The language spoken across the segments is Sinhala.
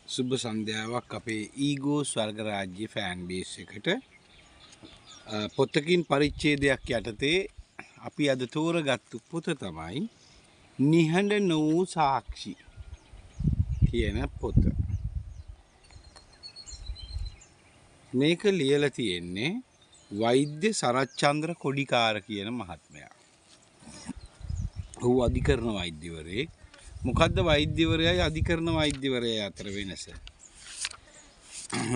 සුබ සන්ධ්‍යාවක් අපේ ඊගෝ ස්වර්ග රාජ්‍ය ෆෑන් බේස් එකට. පොතකින් පරිච්ඡේදයක් යටතේ අපි අද තෝරගත්තු පොත තමයි නිහඬ නොවූ සාක්ෂි කියන පොත. මේක ලියලා තියෙන්නේ වෛද්‍ය සරච්චන්ද්‍ර කොඩිකාර කියන මහත්මයා. ඔහු අධිකරණ වෛද්‍යවරයෙක්. මොකද්ද වෛද්‍යවරයයි අධිකරණ වෛද්‍යවරයයි අතර වෙනස?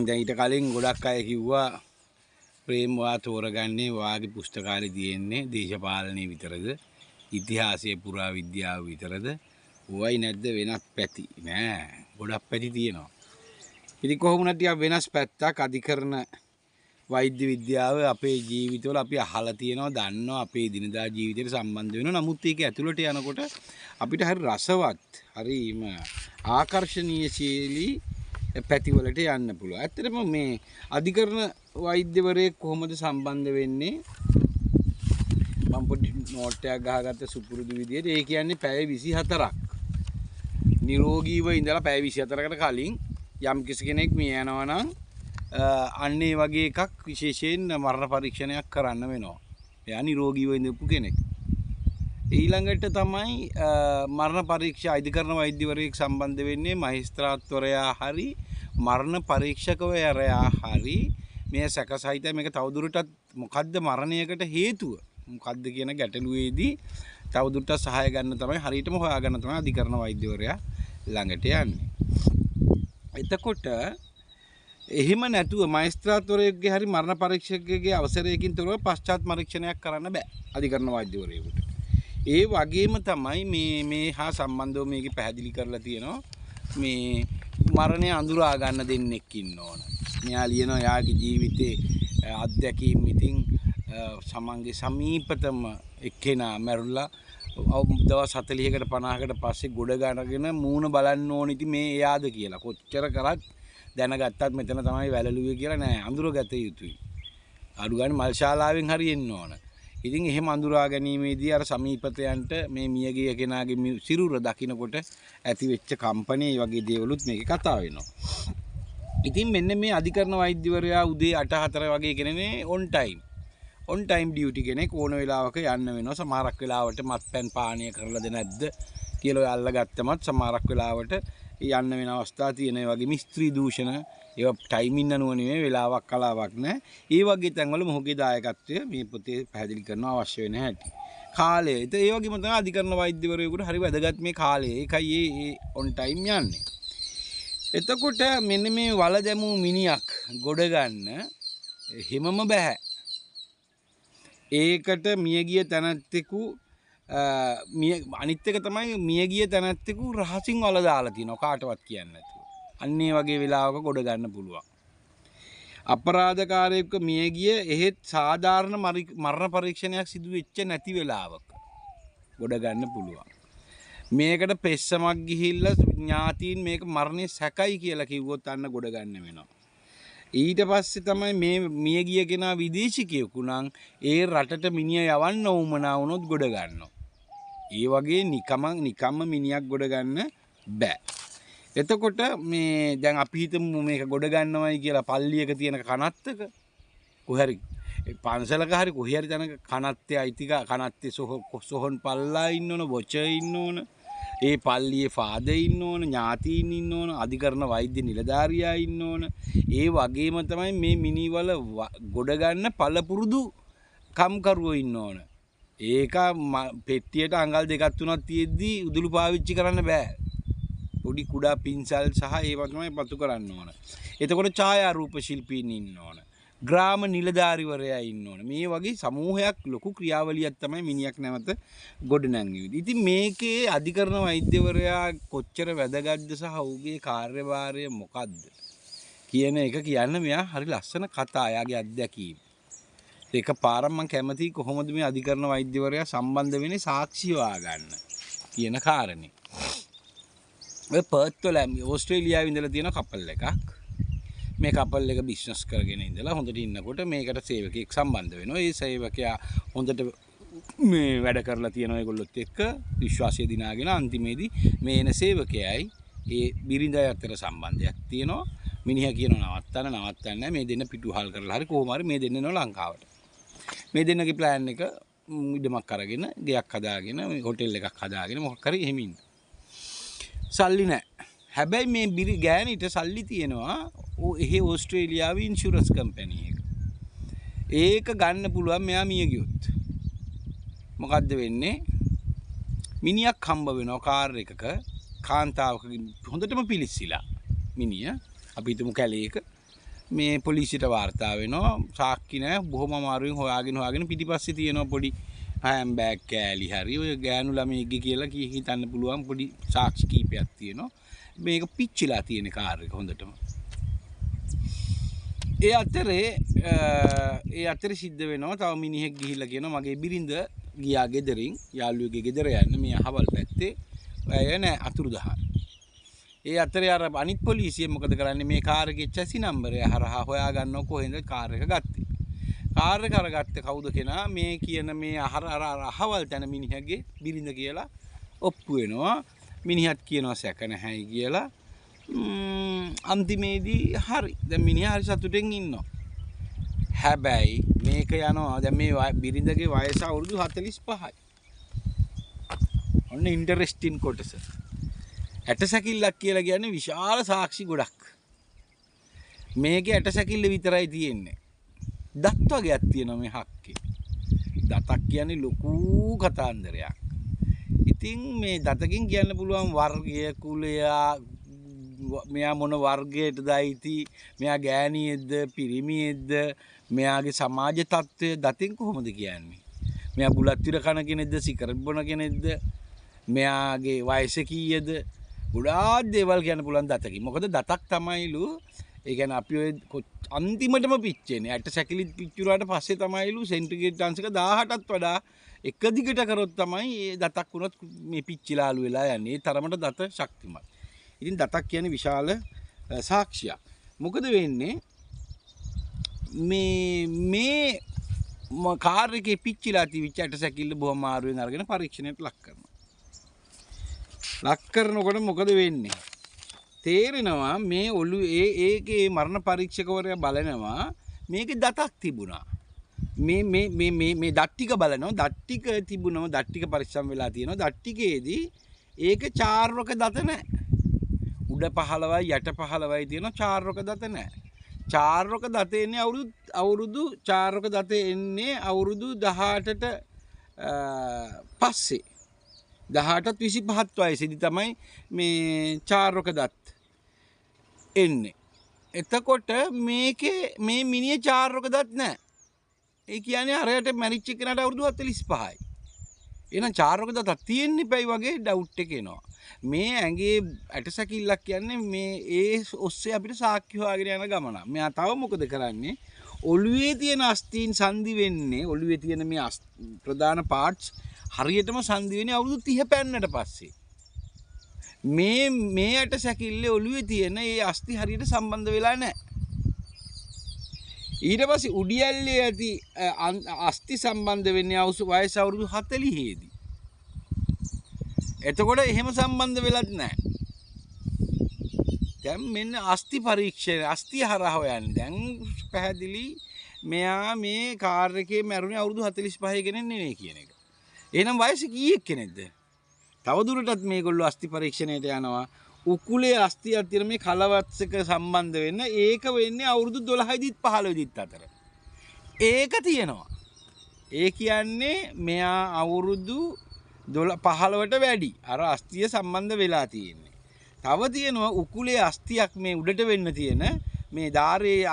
දැන් ඊට කලින් ගොඩක් අය කිව්වා ප්‍රේම වා තෝරගන්නේ වාගේ පුස්තකාලේ තියෙන්නේ දේශපාලනය විතරද, ඉතිහාසය පුරා විද්‍යාව විතරද, ඕවයි නැද්ද වෙනත් පැති? නෑ, ගොඩක් පැති තියෙනවා. ඉතින් කොහොම වුණත් ටිකක් වෙනස් පැත්තක් අධිකරණ වෛද්‍ය විද්‍යාව අපේ ජීවිතවල අපි අහලා තියෙනවා, දන්නවා, අපේ දිනදා ජීවිතයට සම්බන්ධ වෙනවා. නමුත් ඒක ඇතුළට යනකොට අපිට හරි රසවත්, හරිම ආකර්ශනීයශීලී පැතිවලට යන්න පුළුවන්. ඇත්තටම මේ අධිකරණ වෛද්‍යවරයෙක් කොහොමද සම්බන්ධ වෙන්නේ? මම පොඩි නෝට් එකක් ගහගත්ත සුපුරුදු විදියට. ඒ කියන්නේ පැය 24ක් නිරෝගීව ඉඳලා පැය 24කට කලින් යම් කිසි කෙනෙක් මිය යනවා නම් අන්න ඒ වගේ එකක් විශේෂයෙන් මරණ පරීක්ෂණයක් කරන්න වෙනවා. එයා නිරෝගීව ඉඳපු කෙනෙක්. ඊළඟට තමයි මරණ පරීක්ෂා අධිකරණ වෛද්‍යවරයෙක් සම්බන්ධ වෙන්නේ මහේස්ත්‍රාත්වරයා හරි මරණ පරීක්ෂකවරයා හරි මේ සැකසහිතයි මේක තවදුරටත් මොකද්ද මරණයකට හේතුව මොකද්ද කියන ගැටලුවේදී තවදුරටත් සහාය ගන්න තමයි, හරියටම හොයාගන්න තමයි අධිකරණ වෛද්‍යවරයා ළඟට යන්නේ. එතකොට එහෙම නැතුව මහේස්ත්‍රාත්වරයෙක්ගේ හරි මරණ පරීක්ෂකයෙක්ගේ අවසරයකින් තොරව පශ්චාත් පරීක්ෂණයක් කරන්න බෑ අධිකරණ වෛද්‍යවරයෙකුට. ඒ වගේම තමයි මේ හා සම්බන්ධව මේකේ පැහැදිලි කරලා තියෙනවා මේ මරණය අඳුරා ගන්න දෙන්නෙක් ඉන්න ඕන. මෙයා ලියනවා එයාගේ ජීවිතේ අත්දැකීම් ඉතින් සමන්ගේ සමීපතම එක්කෙනා මැරුණා දවස් 40කට 50කට පස්සේ ගොඩ ගන්නගෙන මූණ බලන්න ඕන ඉතින් මේ එයාද කියලා. කොච්චර කරත් දැනගත්තත් මෙතන තමයි වැළලුවේ කියලා නෑ, අඳුරගත යුතුයි. අඩු ගානේ මල් ශාලාවෙන් හරි එන්න ඕන. ඉතින් එහෙම අඳුරා ගැනීමේදී අර සමීපතයන්ට මේ මියගිය කෙනාගේ සිරුර දකින්නකොට ඇති වෙච්ච කම්පණය ඒ වගේ දේවලුත් මේකේ කතා වෙනවා. ඉතින් මෙන්න මේ අධිකරණ වෛද්‍යවරයා උදේ 8 4 වගේ කෙනෙනේ on time. On time duty කෙනෙක් ඕන වෙලාවක යන්න වෙනවා. සමහරක් වෙලාවට මත්පැන් පානය කරලාද නැද්ද කියලා ඔය අල්ලගත්තමත් සමහරක් වෙලාවට යන්න වෙන අවස්ථා තියෙන. ඒ වගේම ස්ත්‍රී දූෂණ ඒවා ටයිමින් අනුව නෙමෙයි, වෙලාවක් කලාවක් නෑ. ඒ වගේ තැන්වල මොහුගේ දායකත්වය මේ පොතේ පැහැදිලි කරනවා අවශ්‍ය වෙන හැටි. කාලය. ඉතින් ඒ වගේම තමයි අධිකරණ වෛද්‍යවරයෙකුට හරි වැදගත් මේ කාලය. ඒකයි ඒ ඔන් ටයිම් යන්නේ. එතකොට මෙන්න මේ වල දැමූ මිනියක් ගොඩ ගන්න එහෙමම බෑ. ඒකට මියගිය තැනැත්තෙකු අනිත් එක තමයි මියගිය තැනැත්තෙකු රහසින් වල දාලා තියෙනවා කාටවත් කියන්නේ නැතුව. අන්න ඒ වගේ වෙලාවක ගොඩ ගන්න පුළුවන්. අපරාධකාරයෙක්ව මියගිය එහෙත් සාධාරණ මරණ පරීක්ෂණයක් සිදු වෙච්ච නැති වෙලාවක ගොඩ ගන්න පුළුවන්. මේකට පෙස්සමක් ගිහිල්ලා ඥාතීන් මේක මරණය සැකයි කියලා කිව්වොත් අන්න ගොඩ ගන්න වෙනවා. ඊට පස්සේ තමයි මේ මියගිය කෙනා විදේශිකයෙකු නම් ඒ රටට මිනිය යවන්න උවමනා වුණොත් ගොඩ ගන්නවා. ඒ වගේ නිකම්ම මිනියක් ගොඩ ගන්න බෑ. එතකොට මේ දැන් අපි හිතමු මේක ගොඩ ගන්නවයි කියලා පල්ලියක තියෙන කනත්තක කොහරි පන්සලක හරි කොහේ හරි තැනක කනත්තේ අයිතික කනත්තේ සොහොන් පල්ලා ඉන්න ඕන, වොචර් ඉන්න ඕන, ඒ පල්ලියේ ෆාදර් ඉන්න ඕන, ඥාතීන් ඉන්න ඕන, අධිකරණ වෛද්‍ය නිලධාරියා ඉන්න ඕන. ඒ වගේම තමයි මේ මිනිවල ගොඩ ගන්න පළපුරුදු කම්කරුවෝ ඉන්න ඕන. ඒක පෙට්ටියට අඟල් දෙකක් තුනක් තියෙද්දි උදුළු පාවිච්චි කරන්න බෑ. පොඩි කුඩා පින්සල් සහ ඒවා තමයි පතු කරන්න ඕන. එතකොට ඡායාරූප ශිල්පීන් ඉන්න ඕන. ග්‍රාම නිලධාරිවරයා ඉන්න ඕන. මේ වගේ සමූහයක් ලොකු ක්‍රියාවලියක් තමයි මිනියක් නැවත ගොඩනැංවීම. ඉතින් මේකේ අධිකරණ වෛද්‍යවරයා කොච්චර වැදගත්ද සහ ඔහුගේ කාර්යභාරය මොකද්ද කියන එක කියන්න මෙයා හරි ලස්සන කතා, එයාගේ අත්දැකීම්. ඒක පාරක් මං කැමතියි කොහොමද මේ අධිකරණ වෛද්‍යවරයා සම්බන්ධ වෙන්නේ සාක්ෂි හොයාගන්න කියන කාරණේ. ඔය පර්ත් වල ඕස්ට්‍රේලියාවේ ඉඳලා තියෙන කපල් එකක්. මේ කපල් එක බිස්නස් කරගෙන ඉඳලා හොඳට ඉන්නකොට මේකට සේවකයෙක් සම්බන්ධ වෙනවා. ඒ සේවකයා හොඳට මේ වැඩ කරලා තියෙනවා ඒගොල්ලොත් එක්ක විශ්වාසය දිනාගෙන අන්තිමේදී මේ එන සේවකයයි ඒ බිරිඳයි අතර සම්බන්ධයක් තියෙනවා. මිනිහා කියනවා නවත්තන්න, නවත්තන්නේ නැහැ. මේ දෙන්න පිටුහල් කරලා හරි කොහොම හරි මේ දෙන්න එනවා ලංකාවට. මේ දෙන්නගේ ප්ලෑන් එක ඉඩමක් අරගෙන ගෙයක් හදාගෙන හොටෙල් එකක් හදාගෙන මොකක් හරි එහෙම ඉන්න. සල්ලි නැහැ. හැබැයි මේ බිරි ගෑණිට සල්ලි තියෙනවා. එහෙ ඕස්ට්‍රේලියාවේ ඉන්ෂුරන්ස් කම්පැනි එක. ඒක ගන්න පුළුවන් මෙයා මිය ගියොත්. මොකද්ද වෙන්නේ? මිනිහක් හම්බ වෙනවා කාර් එකක, කාන්තාවක හොඳටම පිලිස්සිලා මිනිහ. අපි හිතමු කැලේක. මේ පොලිසියට වාර්තා වෙනවා. සාක්ෂි නෑ. බොහොම අමාරුවෙන් හොයාගෙන හොයාගෙන පිටිපස්සේ තියෙනවා පොඩි හෑම් බෑග් කෑලි හරි ඔය ගෑනු ළමයෙක්ගේ කියලා හිතන්න පුළුවන් පොඩි සාක්ෂි කීපයක් තියෙනවා. මේක පිච්චිලා තියෙන කාර් එක හොඳටම. ඒ අතරේ සිද්ධ වෙනවා තව මිනිහෙක් ගිහිල්ලා කියනවා මගේ බිරිඳ ගියා ගෙදරින් යාළුවෙක්ගේ ගෙදර යන්න මේ අහවල් පැත්තේ ඇය නෑ අතුරුදහන්. ඒ අතරේ අර අනිත් පොලිසිය මොකද කරන්නේ මේ කාර් එකේ චැසි නම්බරය හරහා හොයා ගන්නව කොහෙන්ද කාර් එක ගත්තේ. කාර් එක අරගත්තේ කවුද කෙනා මේ කියන මේ අහර අර අහවල් තැන මිනිහගේ බිරිඳ කියලා ඔප්පු වෙනවා. මිනිහත් කියනවා සැක නැහැයි කියලා. අන්තිමේදී හරි දැන් මිනිහා හරි සතුටෙන් ඉන්නවා. හැබැයි මේක යනවා දැන් මේ බිරිඳගේ වයස අවුරුදු 45යි. ඔන්න ඉන්ටරෙස්ටිං කොටස. ඇටසැකිල්ලක් කියලා කියන්නේ විශාල සාක්ෂි ගොඩක්. මේකේ ඇටසැකිල්ල විතරයි තියෙන්නේ. දත් වගේක් තියෙනවා මේ හක්කේ. දතක් කියන්නේ ලොකු කතාන්දරයක්. ඉතින් මේ දතකින් කියන්න පුළුවන් වර්ගය, කුලය, මෙයා මොන වර්ගයටද අයිති, මෙයා ගෑණියෙක්ද, පිරිමියෙක්ද, මෙයාගේ සමාජ තත්ත්වය දතෙන් කොහොමද කියන්නේ? මෙයා බුලත් විර කන කෙනෙක්ද, සිගරට් බොන කෙනෙක්ද, මෙයාගේ වයස කීයද, ගොඩාක් දේවල් කියන්න පුළුවන් දතකින්. මොකද දතක් තමයිලු ඒ කියන්නේ අපි ඔය අන්තිමටම පිච්චෙන්නේ. ඇට සැකිලිත් පිච්චුනාට පස්සේ තමයිලු සෙන්ටිග්‍රේඩ් අංශක 18ටත් වඩා එක දිගට කරොත් තමයි ඒ දතක් වුණත් මේ පිච්චිලාලු වෙලා යන්නේ. ඒ තරමට දත ශක්තිමත්. ඉතින් දතක් කියන්නේ විශාල සාක්ෂියක්. මොකද වෙන්නේ මේ මේ කාර් එකේ පිච්චිලා තිබිච්ච ඇට සැකිල්ල බොහොම අමාරුවෙන් අරගෙන පරීක්ෂණයට ලක් කරනවා. ලක් කරනකොට මොකද වෙන්නේ? තේරෙනවා මේ ඔලු ඒකේ මරණ පරීක්ෂකවරයා බලනවා මේකේ දතක් තිබුණා. මේ මේ මේ මේ මේ දත් ටික බලනවා. දත් ටික තිබුණම දත් ටික පරිස්සම් වෙලා තියෙනවා. දත් ටිකේදී ඒක චාර්වක දත නෑ. උඩ 15යි යට 15යි තියෙනවා. චාර්වක දත නෑ. චාර්වක දත එන්නේ අවුරුදු චාර්වක දත එන්නේ අවුරුදු 18ට පස්සේ. 18ත් 25ත් වයසේදී තමයි මේ චාර්වක දත් එන්නේ. එතකොට මේකේ මේ මිනිහ චාර්වක දත් නෑ. ඒ කියන්නේ අරයට මැරිච්ච කෙනාට අවුරුදු 45යි. එහෙනම් චාර්වක දතක් තියෙන්න එපයි වගේ ඩවුට් එක එනවා. මේ ඇඟේ ඇටසැකිල්ලක් කියන්නේ මේ ඒ ඔස්සේ අපිට සාක්ෂි හොයාගෙන යන ගමන. මෙයා තව මොකද කරන්නේ? ඔළුවේ තියෙන අස්තීන් සංදි වෙන්නේ, ඔළුවේ තියෙන මේ ප්‍රධාන පාර්ට්ස් හරියටම සංදි වෙන්නේ අවුරුදු 30 පෑන්නට පස්සේ. මේ මේ ඇටසැකිල්ලේ ඔළුවේ තියෙන ඒ අස්ති හරියට සම්බන්ධ වෙලා නැහැ. ඊට පස්සේ උඩියල්ලේ ඇති අස්ති සම්බන්ධ වෙන්නේ වයස අවුරුදු 40 දී. එතකොට එහෙම සම්බන්ධ වෙලත් නැහැ. දැන් මෙන්න අස්ති පරීක්ෂණ, අස්ති හරහා හොයන්නේ. දැන් පැහැදිලි මෙයා මේ කාර් එකේ මැරුණේ අවුරුදු 45 කෙනෙක් නෙවෙයි කියන එක. එහෙනම් වයස කීයක් කෙනෙක්ද? තව දුරටත් මේගොල්ලෝ අස්ති පරීක්ෂණයට යනවා. උකුලේ අස්තියක් තියෙන මේ කලවත්සක සම්බන්ධ වෙන්න ඒක වෙන්නේ අවුරුදු 12 දිත් 15 දිත් අතර. ඒක තියෙනවා. ඒ කියන්නේ මෙයා අවුරුදු 15ට වැඩි. අර අස්තිය සම්බන්ධ වෙලා තියෙන්නේ. තව තියෙනවා උකුලේ අස්තියක් මේ උඩට වෙන්න තියෙන මේ ධාරයේ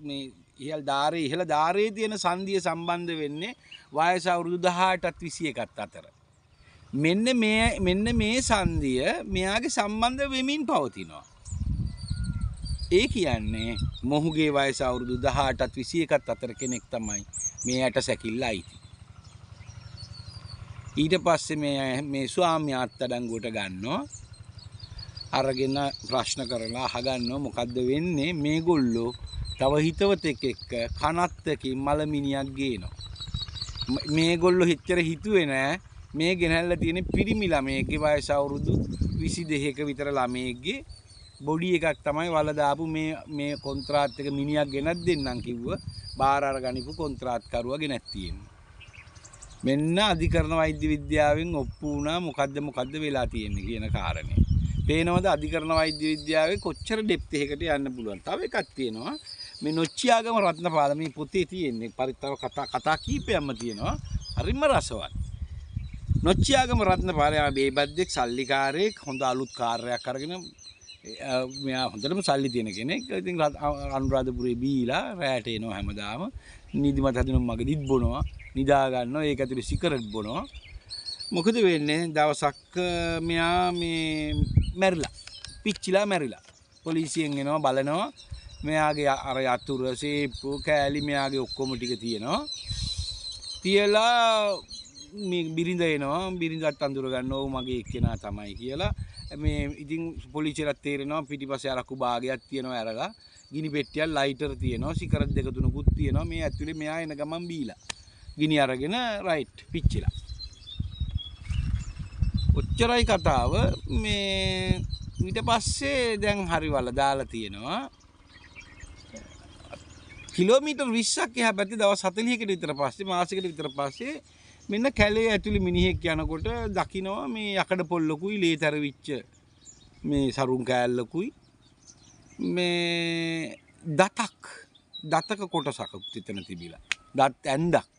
මේ ඉහළ ධාරයේ ඉහළ ධාරයේ තියෙන සංධිය සම්බන්ධ වෙන්නේ වයස අවුරුදු 18ත් 21ත් අතර. මෙන්න මේ සංධිය මෙයාගේ සම්බන්ධ වෙමින් පවතිනවා. ඒ කියන්නේ මොහුගේ වයස අවුරුදු 18ත් 21ත් අතර කෙනෙක් තමයි මේ ඇට සැකිල්ල අයිති. ඊට පස්සේ මේ ස්වාමියා අත්අඩංගුවට ගන්නවා. අරගෙන ප්‍රශ්න කරලා අහගන්නවා මොකද්ද වෙන්නේ මේගොල්ලෝ තව හිතවතෙක් එක්ක කනත්තකින් මලමිනියක් ගේනවා. මේගොල්ලෝ හිතර හිතුවේ නෑ මේ ගෙනල්ලා තියෙන පිරිමි ළමයෙක්ගේ වයස අවුරුදු 22ක විතර ළමයෙක්ගේ බොඩි එකක් තමයි වල දාපු මේ කොන්ත්‍රාත් එක මිනිහක් ගෙනත් දෙන්නම් කිව්ව බාර අර ගනිපු කොන්ත්‍රාත්කරුවා ගෙනත් තියෙන්නේ. මෙන්න අධිකරණ වෛද්‍ය විද්‍යාවෙන් ඔප්පු වුණා මොකද්ද වෙලා තියෙන්නේ කියන කාරණේ. පේනවද අධිකරණ වෛද්‍ය විද්‍යාවේ කොච්චර ඩෙප්ත් එකකට යන්න පුළුවන්. තව එකක් තියෙනවා මේ නොච්චියාගම රත්නපාල මේ පොතේ තියෙන්නේ පරිත්තව කතා කීපයක්ම තියෙනවා. හරිම රසවත්. නොච්චියාගම රත්නපාල යා බේබද්දෙක් සල්ලිකාරයෙක් හොඳ අලුත් කාර්යයක් අරගෙන මෙයා හොඳටම සල්ලි තියෙන කෙනෙක්. ඉතින් අනුරාධපුරේ බීලා රැට එනවා හැමදාම. නිදිමත හදින මගදිත් බොනවා. නිදා ගන්නවා. ඒක ඇතුලේ සිගරට් බොනවා. මොකද වෙන්නේ දවසක් මෙයා මේ මැරිලා. පිච්චිලා මැරිලා. පොලිසියෙන් එනවා බලනවා. මෙයාගේ අර යතුරු සේප්පු කෑලි මෙයාගේ ඔක්කොම ටික තියෙනවා. තියලා මේ බිරිඳ එනවා. බිරිඳත් අඳුර ගන්නවා ඔව් මගේ එක්කෙනා තමයි කියලා. මේ ඉතින් පොලිසියටත් තේරෙනවා පිටිපස්සේ අරක්කු භාගයක් තියෙනවා ඇරලා. ගිනි පෙට්ටියක් ලයිටර් තියෙනවා. සිගරට් දෙක තුනකුත් තියෙනවා. මේ ඇතුලේ මෙයා එන ගමන් බීලා. ගිනි අරගෙන රයිට් පිච්චිලා. ඔච්චරයි කතාව. මේ ඊට පස්සේ දැන් හරි වල දාලා තියෙනවා. කිලෝමීටර් 20ක් එහා පැත්තේ දවස් 40කට විතර පස්සේ මාසෙකට විතර පස්සේ මෙන්න කැලේ ඇතුලේ මිනිහෙක් යනකොට දකින්නවා මේ යකඩ පොල්ලකුයි ලේ තැරවිච්ච මේ සරුන් කෑල්ලකුයි මේ දතක කොටසක් එතන තිබිලා. දත් ඇන්දක්.